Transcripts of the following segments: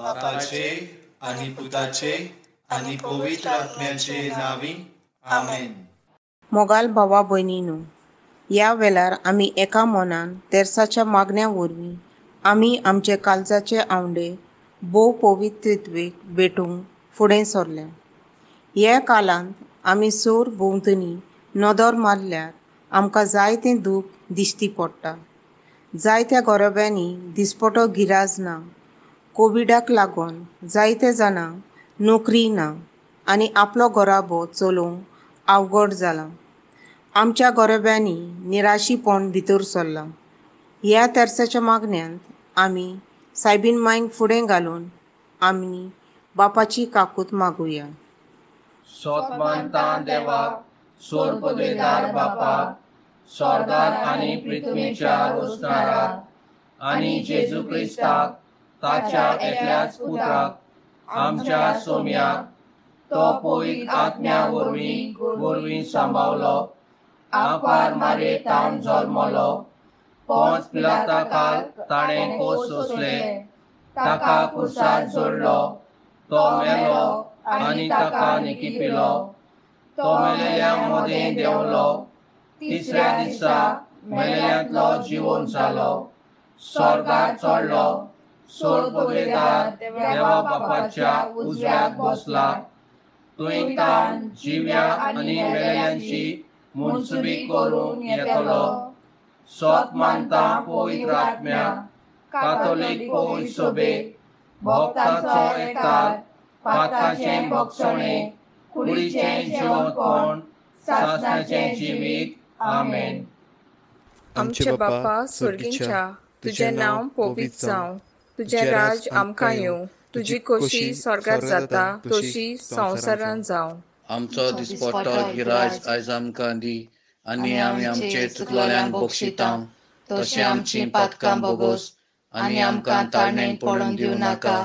बापाचे आनी पुताचे आनी पवित्र आत्म्याचे नांवी आमेन. मोगाल भावा भयणीनू, ह्या वेळार आमी एका मनान तेर्साच्या मागण्या वरवीं आमी आमचे काळजाचे आवंडे भोव पवित्रत्वेक भेटूंक फुडें सरल्या. ह्या काळांत आमी सोर भोंवतणी नदर मारल्यार आमकां जायतें दूख दिश्टी पडटा. जायत्या घराब्यांनी दिसपटो गिराज ना, कोविडाक लागून जायते जाणांक नोकरी ना आनी आपलो घराबो चलोवंक अवघड जालां. आमच्या घराब्यांनी निराशीपण भितर सरलां. ह्या तेर्साच्या मागण्यांत आमी सायबीन मांयक फुडें घालून आमी बापाची काकूत मागुया. सोत मानता देवाक, सोर पदवेदार बापाक, सोर्गार आनी पृथ्वीच्या रोसणाराक आनी जेजू क्रिस्ताक ताच्या एकल्याच पुत्राक आमच्या सोम्याक, तो पवित्र आत्म्या वरवीं वरवीं सांबावलो, आपार मारये तावन जल्मलो, पोंच पिलाता काल ताणें कोस सोंसले, ताका कुर्सार जोडलो, तो मेलो आनी ताका निकिपिलो, तो मेलेल्या मदें देंवलो, तिसऱ्या दिसा मेलेल्यांतलो जिवन जालो, स्वर्गार चडलो, सोड पदवेदार देवा बापाच्या उजव्याक बसला, थंय तावन जिव्या आनी मेलेल्यांची मुनसुबी करूंक येतलो. सोत मानता पवित्र आत्म्या, कातोलीक पवित्र सभेक, भक्तांचो एकतार, पातकाचें भोगसणें, कुडीचें जिवनपण, सासणाचें जिवीत. आमेन. आमचे बापा स्वर्गींच्या, तुजें नांव पवित्र जावं, तुजें राज आमकां येवं, तुजी खोशी स्वर्गार जाता तशी संवसारान जावं. आमचो दिसपट्टो गिराज आयज आमकां दी आनी आमी आमचे चुकलोल्यांक बक्षिता तशें आमची पातकां बोगोस आनी आमकां ताळणेन पडून दिवं नाका,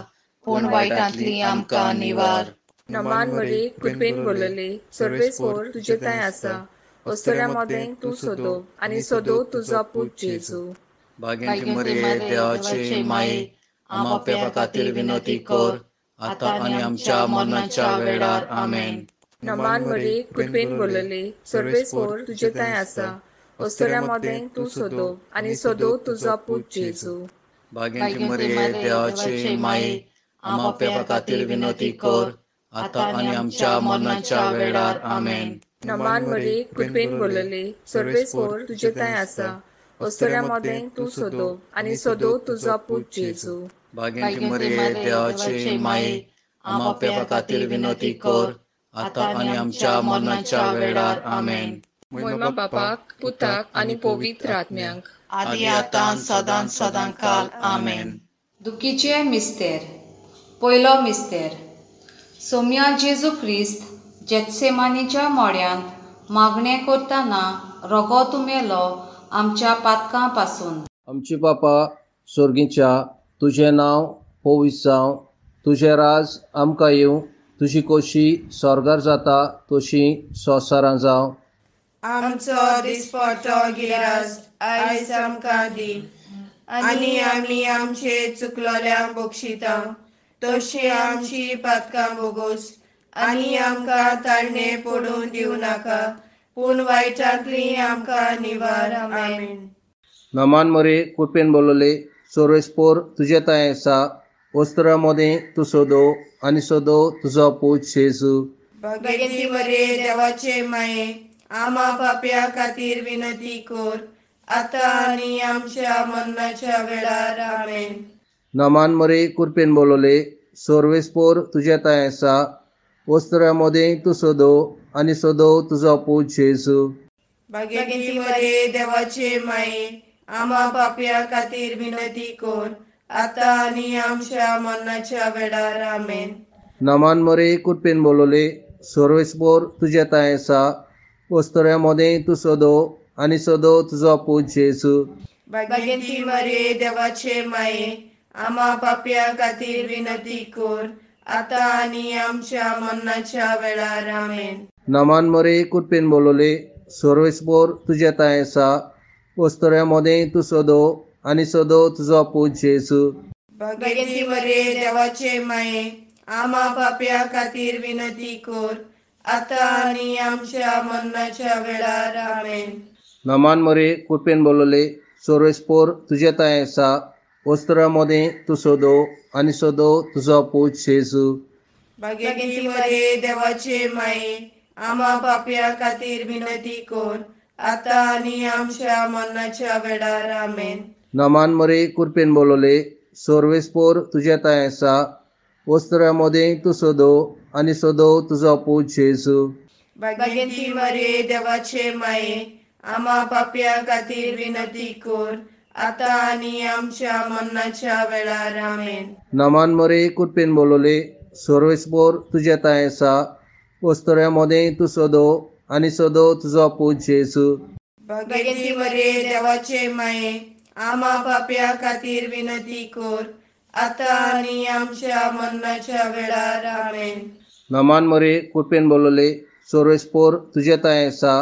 पूण वायटांतली आमकां निवार. नमान मरे, कृपेन बोलले, सर्वेस्पोर तुजे थंय आसा, अस्तुऱ्यां मदें तूं सोदो आनी सोदो तुजो पूत जेजू. भाग्यांची मरिये, देवाची माई, आमा पेपा खातीर विनंती कर, आतां आनी आमच्या मरणाच्या वेळार. आमेन. नमान मरे, कृपेन बोलले, सर्वेस्पोर तुजे थंय आसा, अस्तुऱ्यां मदें तूं सोदो आनी सोदो तुजो पूत जेजू. भाग्यांची मरिये, देवाची माई, आमा पेपा खातीर विनंती कर, आतां आनी आमच्या मरणाच्या वेळार. आमेन. नमान मरे, कृपेन बोलले, सर्वेस्पोर तुजे थंय आसा, अस्तुऱ्यां मदें तूं सोदो आनी सोदो तुजो पूत जेजू. भाग्यांची मरिये, देवाची माई, आमा पेपा खातीर विनंती कर, आतां आनी आमच्या मरणाच्या वेळार. आमेन. मोहिमा बापाक, पुताक आनी पवित्र आत्म्याक, आदी आतां सदां सदां काल. आमेन. दुखीचे मिस्तेर. पयलो मिस्तेर. सोम्या जेजू क्रिस्त जेत्सेमानीच्या मोड्यांत मागणें करतना रगत उमेलो आमच्या पातकां पासून. आमचे बापा स्वर्गीच्या, तुजें नांव पवित्र जावं, तुजें राज आमकां येवं, तुजी खोशी स्वर्गार जाता तशी संवसारांत जावं. आमचो दिसपट्टो गिराज आयज आमकां दी आनी आमी आमचे चुकलोल्यांक बक्षिता तशी आमची पातकां बोगोस आनी आमकां ताळणे पडून दिवं नाका, पूण वायटांतली आमकां निवार. आमेन. नमान मरे, कृपेन बोलले, सर्वेस्पोर तुजे थंय आसा, वस्त्रां मदें तूं सोदो आनी सोदो तुजो पूत जेजू. भाग्यवती मरिये, देवाचे माये, आमा पाप्या खातीर विनंती कर, आतां आनी आमच्या मरणाच्या वेळार. आमेन. नमान मरे, कृपेन बोलले, सर्वेस्पोर तुजे थंय आसा, वस्त्रां मदें तूं सोदो आनी सोदो तुजो पूत जेजू. भाग्यवती मरिये, देवाचे माये, आमा पाप्या खातीर विनंती कर, आतां आनी आमच्या मरणाच्या वेळार. आमेन. नमान मरे, कृपेन बोलले, सर्वेस्पोर तुजे थंय आसा, वस्त्रां मदें तूं सोदो आनी सोदो तुजो पूत जेजू. भाग्यवती मरिये, देवाचे माये, आमा पाप्या खातीर विनंती कर, आतां आनी आमच्या मरणाच्या वेळार. आमेन. नमान मरे, कृपेन बोलले, सर्वेस्पोर तुजे थंय आसा, वस्त्रां मदें तूं सोदो आनी सोदो तुजो पूत जेजू. भाग्यवती मरिये देवाचे माये, आमा पापया खातीर विनंती कर, आतां आनी आमच्या मरणाच्या वेळार. आमेन. नमान मरे कृपेन बोलले, सोर्वेस्पोर तुजे तांय आसा, वस्त्रा मदें तूं सोदो आनी सोदो तुजो पूत जेजू. भाग्यवती मरिये देवाचे माये, आमा पापया खातीर विनंती कर, आतां आनी आमच्या मरणाच्या वेळार. आमेन. नमान मरे कृपेन बोलले, सोर्वेस्पोर तुजे तांय आसा, वस्त्रा मदें तूं सोदो आनी सोदो तुजो पूत जेजू. भाग्यवती मरिये देवाचे माये, आमा पापया खातीर विनंती कर, आतां आनी आमच्या मरणाच्या वेळार. आमेन. नमान मरे कृपेन बोलले, सोर्वेस्पोर तुजे तांय आसा, वस्त्रा मदें तूं सोदो आनी सोदो तुजो पूत जेजू. भाग्यवती मरिये देवाचे माये, आमा पापया खातीर विनंती कर, आतां आनी आमच्या मरणाच्या वेळार. आमेन. नमान मरे कृपेन बोलले, सोर्वेस्पोर तुजे तांय आसा,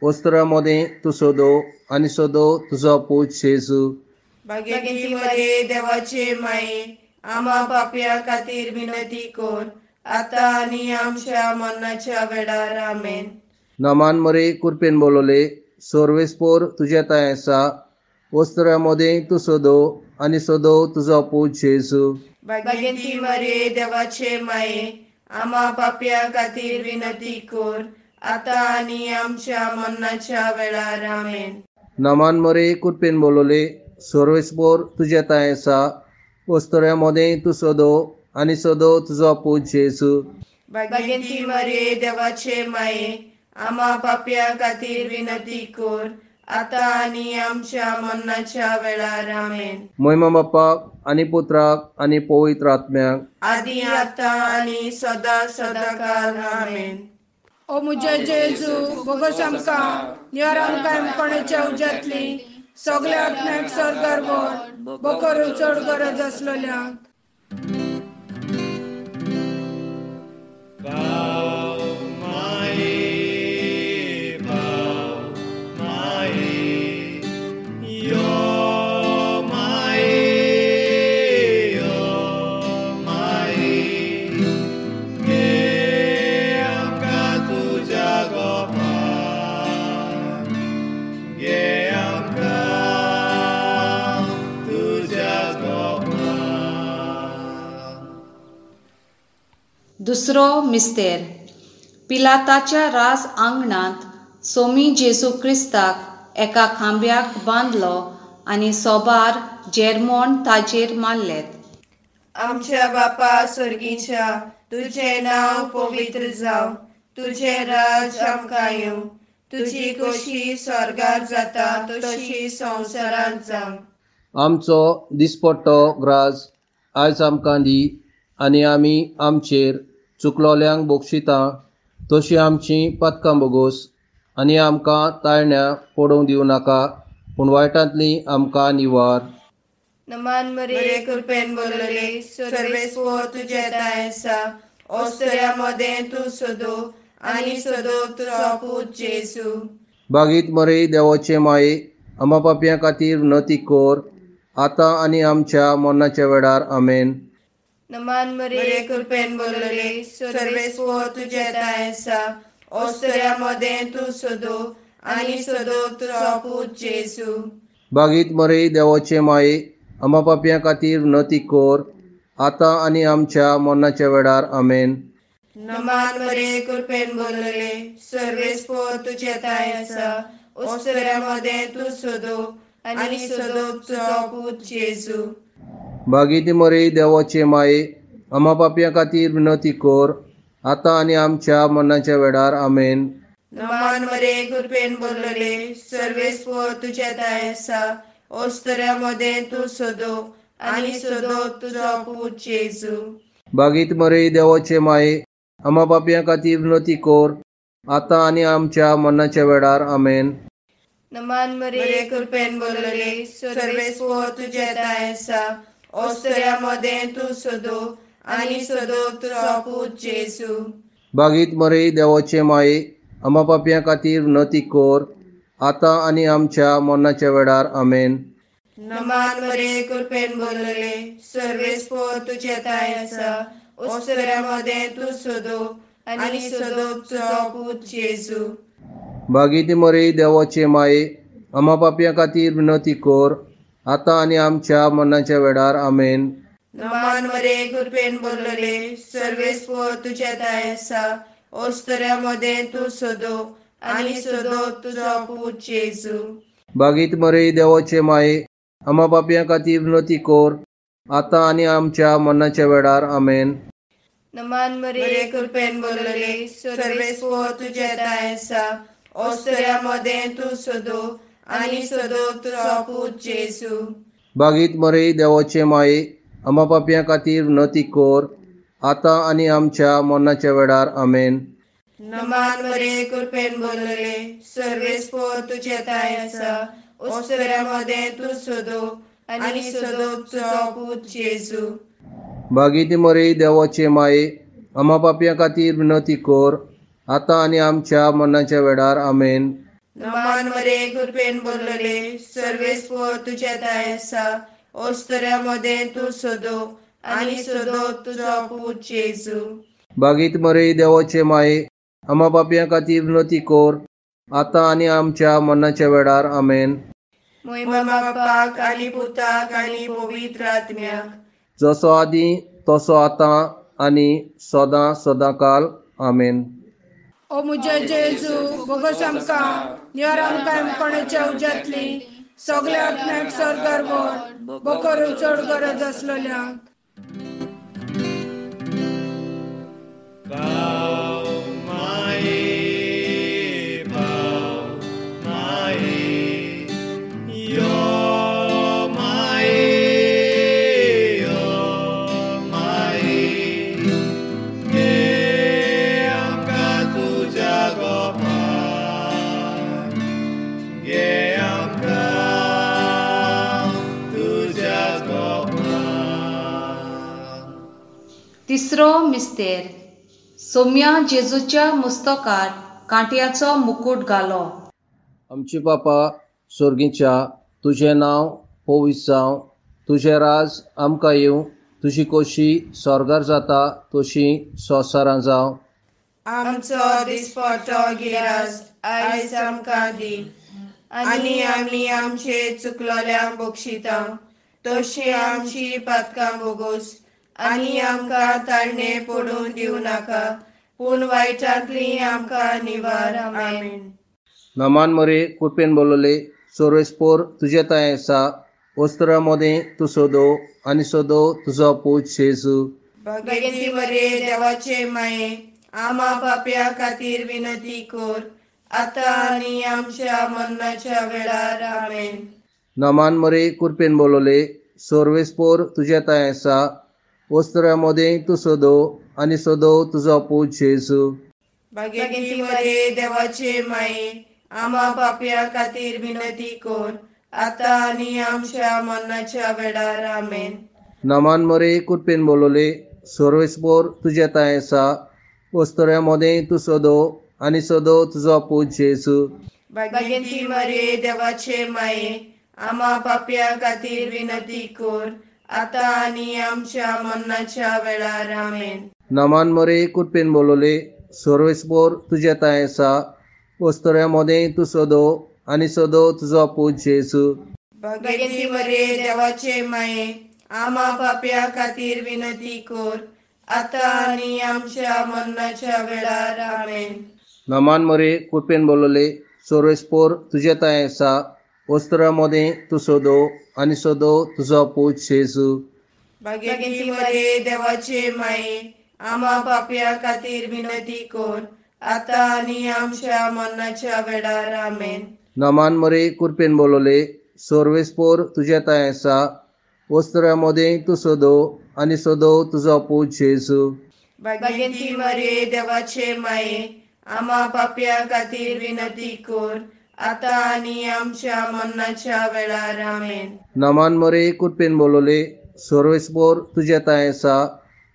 वस्त्रा मदें तूं सोदो आनी सोदो तुजो पूत जेजू. भाग्यवती मरिये देवाचे माये, आमा पापया खातीर विनंती कर, आतां आनी आमच्या मरणाच्या वेळार. आमेन. नमान मरे कृपेन बोलले, सोर्वेस्पोर तुजे तांय आसा, वस्त्रा मदें तूं सोदो आनी सोदो तुजो पूत जेजू. भाग्यवती मरिये देवाचे माये, आमा पापया खातीर विनंती कर, आतां आनी आमच्या मरणाच्या वेळार. आमेन. नमान मरे कृपेन बोलले, सोर्वेस्पोर तुजे तांय आसा, वस्त्रा मदें तूं सोदो आनी सोदो तुजो पूत जेजू. भाग्यवती मरिये देवाचे माये, आमा पापया खातीर विनंती कर, आतां आनी आमच्या मरणाच्या वेळार. आमेन. महिमा बापाक आनी पुत्राक आनी पवित्र आत्म्याक, आदी आतां आनी सदां सदांकाल. आमेन. ओ म्हज्या जेजू, बोगस आमकां निवार, आमकां कोणाच्या उज्यांतली सगल्या आत्म्याक स्वर्गार व्हर, बोकरून चड गरज आसलेल्यांक. दुसरो मिस्तेर. पिलाताच्या राज आंगणांत सोमी जेजू क्रिस्ताक एका खांब्याक बांदलो आनी सोबार जेरमोण ताजेर मारलेत. आमच्या बापा स्वर्गीच्या, तुझें नांव पवित्र जावं, तुझें राज आमकां येवं, तुजी खोशी स्वर्गार जाता तशी संवसारांत जावं. आमचो दिसपट्टो ग्रास आयज आमकां दी, आनी आमी आमचेर चुकलोल्यांक बक्षिता तशी आमची पातकां बोगोस, आनी आमकां ताळण्या पडोवंक दिवं नाका, पूण वायटांतली आमकां निवार. नमान मरिये कृपेन बोलले, सर्वेस्पोर तुजें तांय आसा, ओस्तऱ्या मदें तूं सोदो आनी सोदो तुजो पूत जेजू. बागीत मरे देवाचे माये, आमा पापयां खातीर विनंती कर, आतां आनी आमच्या मरणाच्या वेळार. आमेन. नमान मरिये कृपेन बोलले, सर्वेस्पोर तुजें तांय आसा, ओस्तऱ्या मदें तूं सोदो आनी सोदो तुजो पूत जेजू. बागीत मरे देवाचे माये, आमा पापयां खातीर विनंती कर, आतां आनी आमच्या मरणाच्या वेळार. आमेन. नमान मरिये कृपेन बोलले, सर्वेस्पोर तुजें तांय आसा, ओस्तऱ्या मदें तूं सोदो आनी सोदो तुजो पूत जेजू. बागीत मरे देवाचे माये, आमा पापयां खातीर विनंती कर, आतां आनी आमच्या मरणाच्या वेळार. आमेन. नमान मरिये कृपेन बोलले, सर्वेस्पोर तुजें तांय आसा, ओस्तऱ्या मदें तूं सोदो आनी सोदो तुजो पूत जेजू. बागीत मरे देवाचे माये, आमा पापयां खातीर विनंती कर, आतां आनी आमच्या मरणाच्या वेळार. आमेन. नमान मरिये कृपेन बोलले, सर्वेस्पोर तुजें तांय आसा, ओस्तऱ्या मदें तूं सोदो आनी सोदो तुजो पूत जेजू. बागीत मरे देवाचे माये, आमा पापयां खातीर विनंती कर, आतां आनी आमच्या मरणाच्या वेळार. आमेन. नमान मरे कृपेन बोलले सर्वेस्पोर तुझे ताय आसा ओसऱ्या मदें तूं सोदो आनी सोदो तुजो पूत जेजू. बागीती मरे देवाचे माये आमा पापयां खातीर विनंती कर आतां आनी आमच्या मरणाच्या वेळार. आमेन. नमान मरे कृपेन बोलले सर्वेस्पोर तुझे ताय आसा ओस्तऱ्या मदें तूं सोदो आनी सोदो तुजो पूत जेजू. बागीत मरे देवाचे माये आमा पापयां खातीर विनंती कर आतां आनी आमच्या मरणाच्या वेळार. आमेन. नमान मरे कृपेन बोलले सर्वेस्पोर तुझे ताय आसा ओस्तऱ्या मदें तूं सोदो आनी सोदो तुजो पूत जेजू. बागीत मरे देवाचे माये आमा पापयां खातीर विनंती कर आतां आनी आमच्या मरणाच्या वेळार. आमेन. नमान मरे कृपेन बोलले सर्वेस्पोर तुझे ताय आसा ओस्तऱ्या मदें तूं सोदो आनी सोदो तुजो पूत जेजू. बागीती मरे देवाचे माये आमा पापयां खातीर विनंती कर आतां आनी आमच्या मरणाच्या वेळार. आमेन. नमान मरे कृपेन बोलले सर्वेस्पोर तुझे ताय आसा ओस्तऱ्या मदें तूं सोदो आनी सोदो तुजो पूत जेजू. बागीत मरे देवाचे माये आमा पापयां खातीर विनंती कर आतां आनी आमच्या मरणाच्या वेळार. आमेन. मोहिमा बापाक आनी पुताक आनी पवित्र आत्म्याक, जसो आदी तसो आतां आनी सदां सदां काल. आमेन. ओ मुझे जेजू बोगस आमकां निवार आमकां कोणाच्या उज्यांतली सगल्या आत्म्याक स्वर्गार व्हर बोकरू चड गरज आसलेल्यांक. तिसरो मिस्तेर. सोम्या जेजूच्या मुस्तकार कांट्याचो मुकूट घालो. आमचे बापा स्वर्गीच्या, तुजें नांव पवित्र जावं, तुजें राज आमकां येवं, तुजी कोशी स्वर्गार जाता तशी संवसारांत जावं. आमचो दिसपट्टो गिरास आयज आमकां दी आनी आमी आमचे चुकलोल्यांक बक्षिता तशी आमची पातकां बोगोस आनी आमकां ताळणे पडून दिवं नाका पूण वायटांतली आमकां निवार. आमेन. नमान मरे कृपेन बोलले सर्वेस्पोर तुजे ताय आसा वस्त्रा मदें तूं सोदो आनी सोदो तुजो पूत जेजू. भगवती मरे देवाचे माये आमा पापया खातीर विनंती कर आतां आनी आमच्या मरणाच्या वेळार. आमेन. नमान मरे कृपेन बोलले सर्वेस्पोर तुजे ताय आसा वस्त्रा मदें तूं सोदो आनी सोदो तुजो पूत जेजू. भगवती मरे देवाचे माये आमा पापया खातीर विनंती कर आतां आनी आमच्या मरणाच्या वेळार. आमेन. नमान मरे कृपेन बोलले सर्वेस्पोर तुजे ताय आसा वस्त्रा मदें तूं सोदो आनी सोदो तुजो पूत जेजू. भगवती मरे देवाचे माये आमा पापया खातीर विनंती कर आतां आनी आमच्या मरणाच्या वेळार. आमेन. नमान मरे कृपेन बोलले सर्वेस्पोर तुजे ताय आसा वस्त्रा मदें तूं सोदो आनी सोदो तुजो पूत जेजू. भगवती मरे देवाचे माये आमा पापया खातीर विनंती कर आतां आनी आमच्या मरणाच्या वेळार. आमेन. नमान मरे कृपेन बोलले सर्वेस्पोर तुजे ताय आसा वस्त्रा मदें तूं सोदो आनी सोदो तुजो पूत जेजू. भगवती मरे देवाचे माये आमा पापया खातीर विनंती कर आतां आनी आमच्या मरणाच्या वेळार. आमेन. नमान मरे कृपेन बोलले सर्वेस्पोर तुजे ताय आसा वस्त्रा मदें तूं सोदो आनी सोदो तुजो पूत जेजू. भगवती मरे देवाचे माये आमा पापया खातीर विनंती कर आतां आनी आमच्या मरणाच्या वेळार. आमेन. नमान मरे कृपेन बोलले सर्वेस्पोर तुजे ताय आसा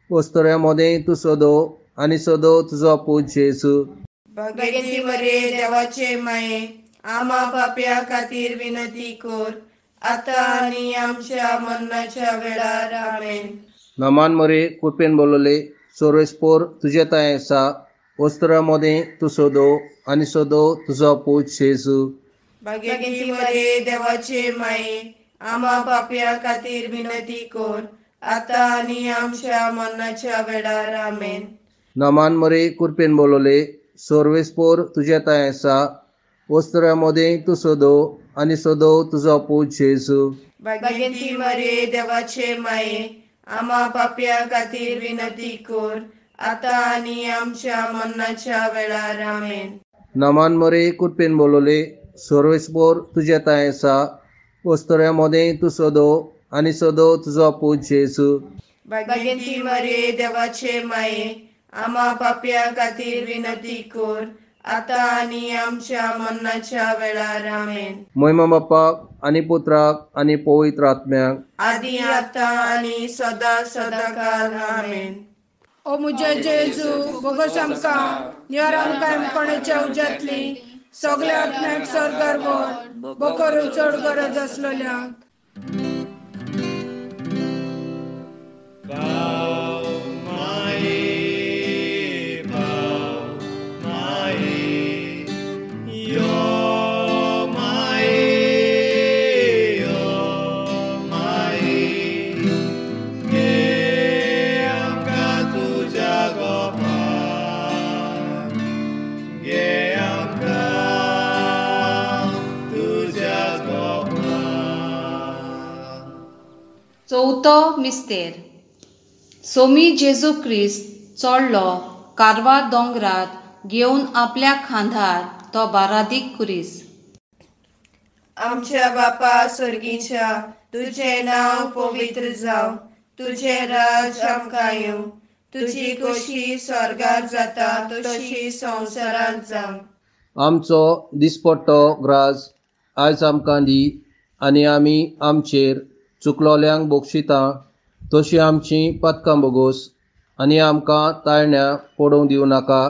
वस्त्रा मदें तूं सोदो आनी सोदो तुजो पूत जेजू. भगवती मरे देवाचे माये आमा पापया खातीर विनंती कर आतां आनी आमच्या मरणाच्या वेळार. आमेन. नमान मरे कृपेन बोलले सोर्वेस्पोर तुजे तांय आसा, वस्त्रा मदें तूं सोदो आनी सोदो तुजो पूत जेजू. भाग्यवंती मरिये देवाचे माये, आमा पापया खातीर विनंती कर, आतां आनी आमच्या मरणाच्या वेळार. आमेन. नमान मरे कृपेन बोलले सोर्वेस्पोर तुजे तांय आसा, वस्त्रा मदें तूं सोदो आनी सोदो तुजो पूत जेजू. भाग्यवंती मरिये देवाचे माये, आमा पापया खातीर विनंती कर, आतां आनी आमच्या मरणाच्या वेळार. आमेन. नमान मरे कृपेन बोलले सोर्वेस्पोर तुजे तांय आसा, वस्त्रा मदें तूं सोदो आनी सोदो तुजो पूत जेजू. भाग्यवंती मरिये देवाचे माये, आमा पापया खातीर विनंती कर, आतां आनी आमच्या मरणाच्या वेळार. आमेन. महिमा बापाक आनी पुत्राक आनी पवित्र आत्म्याक, आदी आतां आनी सदां सदांकाल. आमेन. ओ म्हज्या जेजू, बोगस आमकां, निवार आमकां कोणाच्या उज्यांतली, सगल्या आत्म्याक स्वर्गार व्हर, बोकरू चड गरज आसलेल्यांक. चवथो मिस्तेर. सोमी जेजू क्रिस्त चोडलो कारवार दोंगरार घेवन आपल्या खांदार तो बारादीक कुरीस. आमच्या बापा स्वर्गीच्या, तुजें नांव पवित्र जावं, तुजें राज आमकां येवं, तुजी खोशी स्वर्गार जाता तशी संवसारांत जावं. आमचो दिसपट्टो ग्रास आयज आमकां दी, आनी आमी आमचेर चुकलोल्यांक बोगशिता तशी आमची पातकां बोगोस, आनी आमकां ताळण्या पडोवंक दिवं नाका,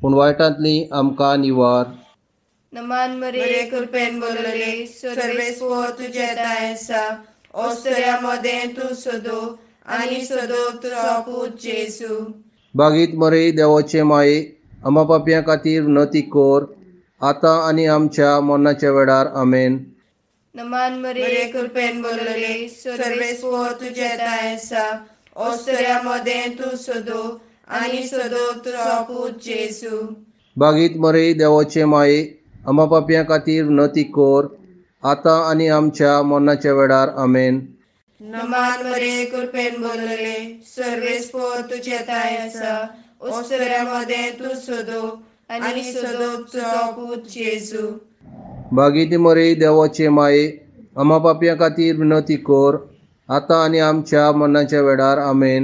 पूण वायटांतली आमकां निवार. नमान मरिये कृपेन बोलले सर्वेस्पोर तुजे तांय आसा, ओस्तऱ्या मदें तूं सोदो आनी सोदो तुजो पूत जेजू. बागीत मरे देवाचे माये, आमा पापयां खातीर विनंती कर, आतां आनी आमच्या मरणाच्या वेळार. आमेन. नमान मरिये कृपेन बोलले सर्वेस्पोर तुजे तांय आसा, ओस्तऱ्या मदें तूं सोदो आनी सोदो तुजो पूत जेजू. बागीत मरे देवाचे माये, आमा पापयां खातीर विनंती कर, आतां आनी आमच्या मरणाच्या वेळार. आमेन. नमान मरिये कृपेन बोलले सर्वेस्पोर तुजे तांय आसा, ओस्तऱ्या मदें तूं सोदो आनी सोदो तुजो पूत जेजू. बागीत मरे देवाचे माये, आमा पापयां खातीर विनंती कर, आतां आनी आमच्या मरणाच्या वेळार. आमेन.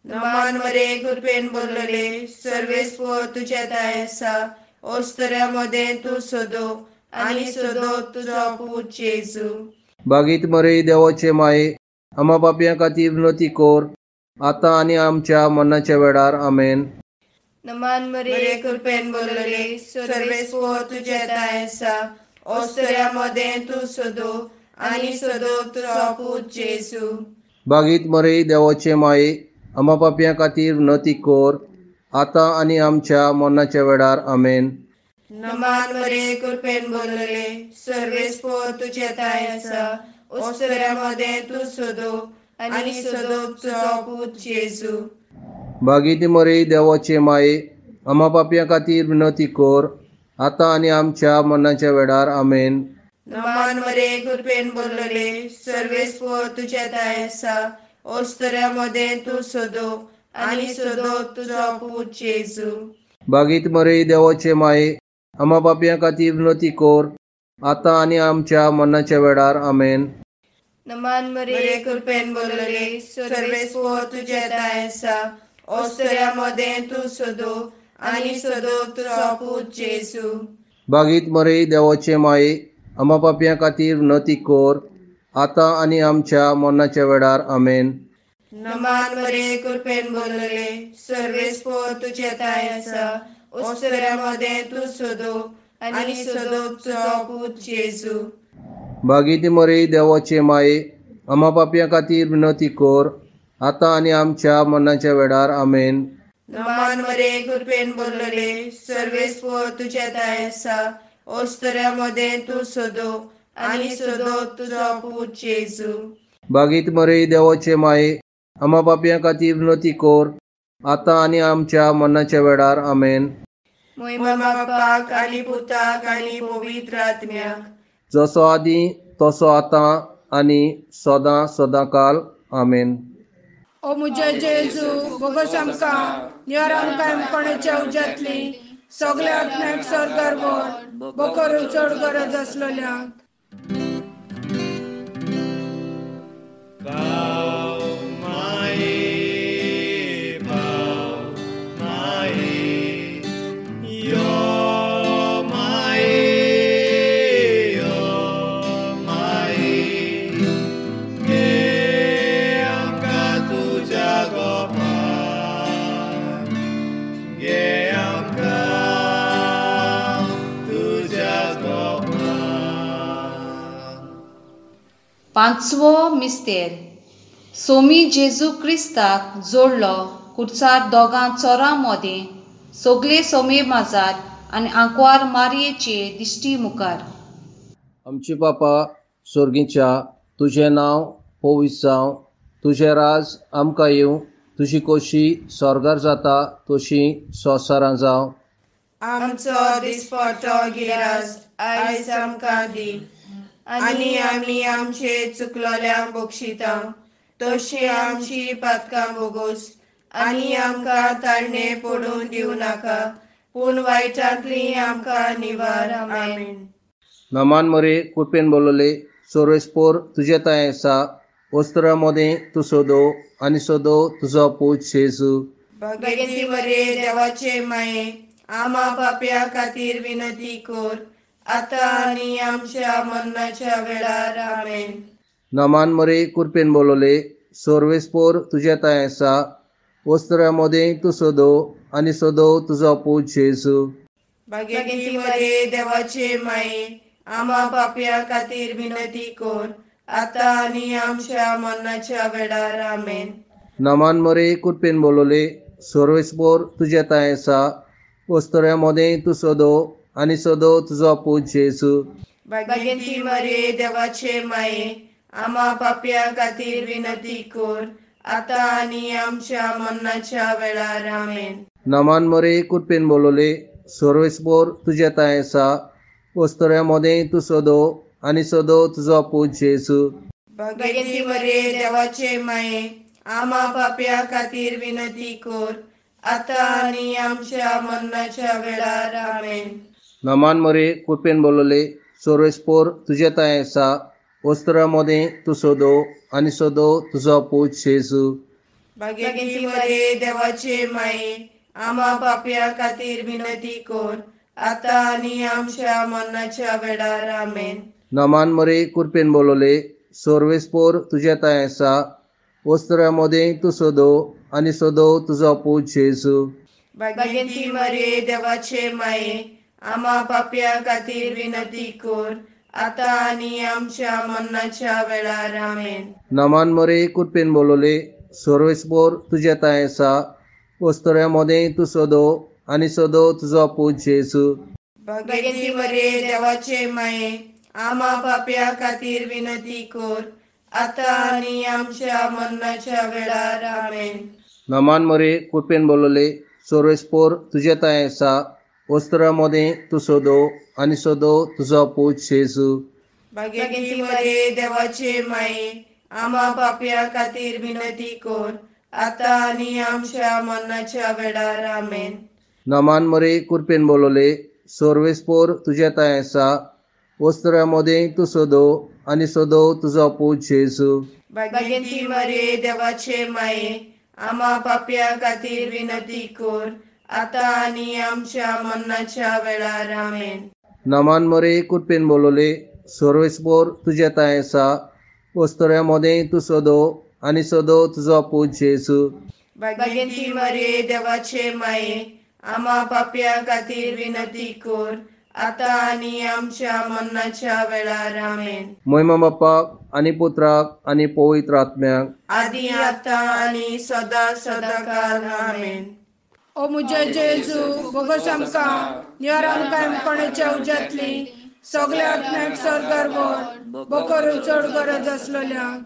नमान मरिये कृपेन बोलले सर्वेस्पोर तुजे तांय आसा, ओस्तऱ्या मदें तूं सोदो आनी सोदो तुजो पूत जेजू. बागीत मरे देवाचे माये, आमा पापयां खातीर विनंती कर, आतां आनी आमच्या मरणाच्या वेळार. आमेन. नमान मरिये कृपेन बोलले सर्वेस्पोर तुजे तांय आसा, ओस्तऱ्या मदें तूं सोदो आनी सोदो तुजो पूत जेजू. बागीत मरे देवाचे माये, आमा पापयां खातीर विनंती कर, आतां आनी आमच्या मरणाच्या वेळार. आमेन. नमान मरिये कृपेन बोलले सर्वेस्पोर तुजे तांय आसा, ओस्तऱ्या मदें तूं सोदो आनी सोदो तुजो पूत जेजू. बागीत मरे देवाचे माये, आमा पापयां खातीर विनंती कर, आतां आनी आमच्या मरणाच्या वेळार. आमेन. नमान मरिये कृपेन बोलले सर्वेस्पोर तुजे तांय आसा, ओस्तऱ्या मदें तूं सोदो आनी सोदो तुजो पूत जेजू. बागीत मरे देवाचे माये, आमा पापयां खातीर विनंती कर, आतां आनी आमच्या मरणाच्या वेळार. आमेन. नमान मरिये कृपेन बोलले सर्वेस्पोर तुजे तांय आसा, ओस्तऱ्या मदें तूं सोदो आनी सोदो तुजो पूत जेजू. बागीत मरे देवाचे माये, आमा पापयां खातीर विनंती कर, आतां आनी आमच्या मरणाच्या वेळार. आमेन. नमान मरिये कृपेन बोलले सर्वेस्पोर तुजे तांय आसा, ओस्तऱ्या मदें तूं सोदो आनी सोदो तुजो पूत जेजू. बागीती मरे देवाचे माये, आमा पापयां खातीर विनवती कर, आतां आनी आमच्या मरणाच्या वेळार. आमेन. नमान मरे कृपेन बोलले, सर्वेस्पोर तुज्या दाय आसा, ओस्तऱ्या मदें तूं सोदो आनी सोदो तुजो पूत जेजू. बागीत मरे देवाचे माये, आमा पापयां खातीर विनवती कर, आतां आनी आमच्या मरणाच्या वेळार. आमेन. मोहिमा बापाक आनी पुताक आनी पवित्र आत्म्याक, जसो आदी तसो आतां आनी सदां सदां काल. आमेन. ओ मुझे जेजू, बोगस आमकां, निवार आमकां कोणाच्या उज्यांतली, सगल्या आत्म्याक स्वर्गार व्हर, बोकरून चड गरज आसलेल्यांक. पांचवो मिस्तेर. सोमी जेजू क्रिस्ताक जोडलो कुर्चार दोगां चोरां मोदें सगले सोमे माजार आनी आंकवार मारयेचे दिश्टी मुखार. आमचे बापा स्वर्गीच्या, तुजें नांव पवित्र जावं, तुजें राज आमकां येवं, तुजी कोशी स्वर्गार जाता तशी संवसारांत जावं. आमचो दिसपट्टो गिरास आयज आमकां दी, आनी आमी आमचे चुकलोल्यांक बक्षिता तशी आमची पातकां बोगोस, आनी आमकां ताळणे पडून दिवं नाका, पूण वायटांतली आमकां निवार. आमेन. नमान मरे कृपेन बोलले, सोरेस्पोर तुजे तांय आसा, वस्त्रा मदें तूं सोदो आनी सोदो तुजो पूत जेजू. भगवती मरे देवाचे माये, आमा पापया खातीर विनंती कर, आतां आनी आमच्या मरणाच्या वेळार. आमेन. नमान मरे कृपेन बोलले, सोर्वेस्पोर तुजे तांय आसा, वस्त्रा मदें तूं सोदो आनी सोदो तुजो पूत जेजू. भगवती मरे देवाचे माये, आमा पापया खातीर विनंती कर, आतां आनी आमच्या मरणाच्या वेळार. आमेन. नमान मरे कृपेन बोलले, सोर्वेस्पोर तुजे तांय आसा, वस्त्रा मदें तूं सोदो आनी सोदो तुजो पूत जेजू. भगवती मरे देवाचे माये, आमा पापया खातीर विनंती कर, आतां आनी आमच्या मरणाच्या वेळार. आमेन. नमान मरे कृपेन बोलले, सोर्वेस्पोर तुजे तांय आसा, वस्त्रा मदें तूं सोदो आनी सोदो तुजो पूत जेजू. भगवती मरे देवाचे माये, आमा पापया खातीर विनंती कर, आतां आनी आमच्या मरणाच्या वेळार. आमेन. नमान मरे कृपेन बोलले, सोर्वेस्पोर तुजे तांय आसा, वस्त्रा मदें तूं सोदो आनी सोदो तुजो पूत जेजू. भगवती मरे देवाचे माये, आमा पापया खातीर विनंती कर, आतां आनी आमच्या मरणाच्या वेळार. आमेन. नमान मरे कृपेन बोलले, सोर्वेस्पोर तुजे तांय आसा, वस्त्रा मदें तूं सोदो आनी सोदो तुजो पूत जेजू. भगवती मरे देवाचे माये, आमा पापया खातीर विनंती कर, आतां आनी आमच्या मरणाच्या वेळार. आमेन. नमान मरे कृपेन बोलले, सोर्वेस्पोर तुजे तांय आसा, वस्त्रा मदें तूं सोदो आनी सोदो तुजो पूत जेजू. भगवती मरे देवाचे माये, आमा पापया खातीर विनंती कर, आतां आनी आमच्या मरणाच्या वेळार. आमेन. नमान मरे कृपेन बोलले, सोर्वेस्पोर तुजे तांय आसा, वस्त्रा मदें तूं सोदो आनी सोदो तुजो पूत जेजू. भगवती मरे देवाचे माये, आमा पापया खातीर विनंती कर, आतां आनी आमच्या मरणाच्या वेळार. आमेन. नमान मरे कृपेन बोलले, सोर्वेस्पोर तुजे तांय आसा, वस्त्रा मदें तूं सोदो आनी सोदो तुजो पूत जेजू. भगवती मरे देवाचे माये, आमा पापया खातीर विनंती कर, आतां आनी आमच्या मरणाच्या वेळार. आमेन. नमान मरे कृपेन बोलले, सोर्वेस्पोर तुजे तांय आसा, वस्त्रा मदें तूं सोदो आनी सोदो तुजो पूत जेजू. भगवती मरे देवाचे माये, आमा पापया खातीर विनंती कर, आतां आनी आमच्या मरणाच्या वेळार. आमेन. मोहिमा बापाक आनी पुत्राक आनी पवित्र आत्म्याक, आदी आतां आनी सदां सदांकाल. आमेन. ओ मुझे जेजू बोगस आमकां निवार आमकां कोणाच्या उज्यांतली सगल्या आत्म्याक स्वर्गार व्हर बोकरू चड गरज आसलेल्यांक.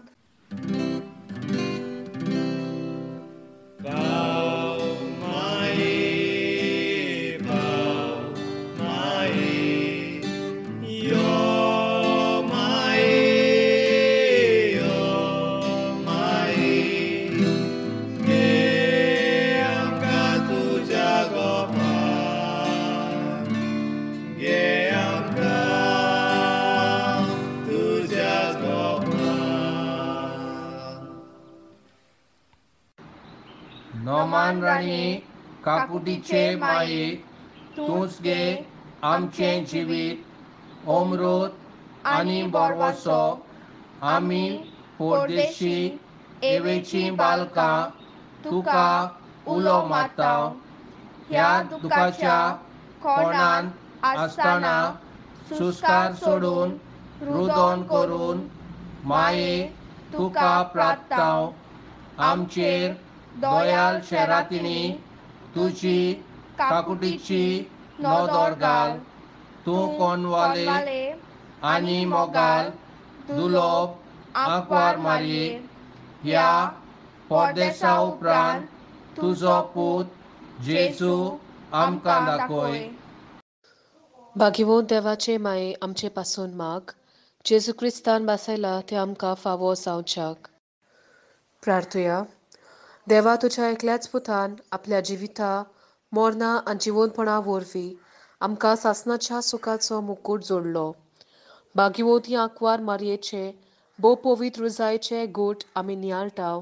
नोमान राणी काकुटीचे माये, तूंच गे आमचें जिवीत अमृत आनी बोरवसो. आमी परदेशी एवेचीं बालकां तुका उलो मारता. ह्या दुखाच्या कोणांत आसतना सुस्कार सोडून रुदन करून माये तुका प्रार्थना. आमचेर दयाल शेरातिनी तुजी काकुटीची नदर घाल. तूं कोनवाले आनी मोगाल दुलोब आंकवार मारये. ह्या परदेसा उपरांत तुजो पूत जेजू आमकां दाखय. भाग्यवंत देवाचे माये आमचे पासून माग, जेजू क्रिस्तान बासयला ते आमकां फावो जावच्याक. प्रार्थुया. देवा, तुज्या एकल्याच पुतान आपल्या जिविता मोरना आनी जिवनपणा वरवीं आमकां सासणाच्या सुखाचो मुकूट जोडलो. भाग्यवती आंकवार मारयेचे भोव पवित्र रुजायचे गूट आमी नियाळटाव,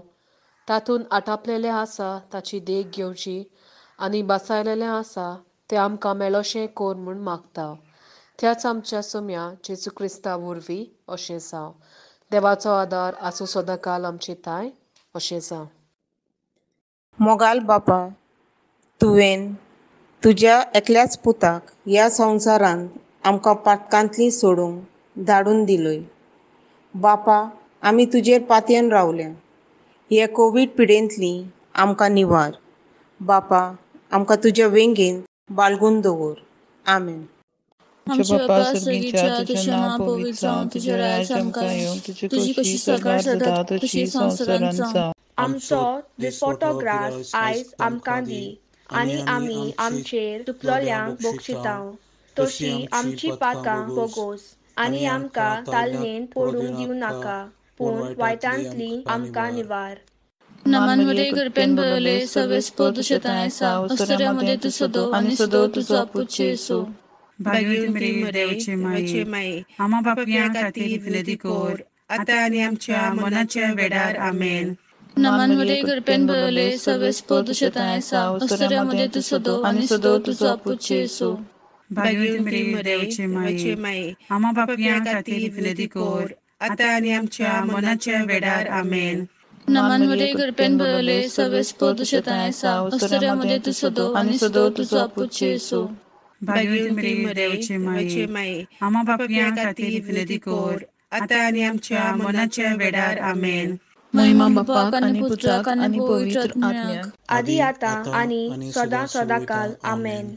तातूंत आटापलेलें आसा ताची देख घेवची आनी बासायलेलें आसा तें आमकां मेळोशें कर म्हूण मागता. त्याच आमच्या सोम्या जेजू क्रिस्ता वरवीं अशें जावं. देवाचो आदार आसूं सदांकाल आमचे ताय. अशें जावं. मोगाल बापा, तुवें तुज्या एकल्याच पुताक ह्या संवसारांत आमकां पातकांतली सोडूंक धाडून दिलोय. बापा, आमी तुजेर पातयेन रावल्या. हे कोवीड पिडेंतली आमकां निवार. बापा, आमकां तुज्या वेंगेंत बाळगून दवर. आमेन. आमच्या बापा स्वर्गीच्या, तुजें नांव पवित्र जावं, तुजें राज आमकां येवं, तुजी कशी स्वर्गार जाता तशी संवसारांत जावं. आमचो दिसपटो ग्रास आयज आमकां दी आनी आमी आमचेर चुकलोल्यांक बोगशितांव तशी आमची पातकां बोगोस आनी आमकां तालनेंत पडूंक दिवं नाका, पूण वायटांतली आमकां निवार. नमन मरे कृपेन भरले सवेस्पो तुझे तांय आसा, अस्तुऱ्यां मदें तूं सदो आनी सदो तुजो पूत जेजू. भाग्यवती मरिये देवाचे माये, आम्हा पापयां खातीर विनंती कर आतां आनी आमच्या मनाच्या वेळार. आमेन. नमन मरे कृपेन भरले सवेस्पो तुझे तांय आसा, अस्तुऱ्यां मदें तूं सदो आनी सदो तुजो पूत जेजू. भाग्यवती मरिये देवाचे माये, आम्हा पापयां खातीर विनंती कर आतां आनी आमच्या मनाच्या वेळार. आमेन. नमन मरे कृपेन भरले सवेस्पो तुझे तांय आसा, अस्तुऱ्यां मदें तूं सदो आनी सदो तुजो पूत जेजू. भाग्यवती मरिये देवाचे माये, आम्हा पापयां खातीर विनंती कर आतां आनी आमच्या मनाच्या वेळार. आमेन. महिमा बापाक आनी पुत्राक आनी पवित्र आत्म्याक, आदी आतां आनी सदां सदांकाल. आमेन.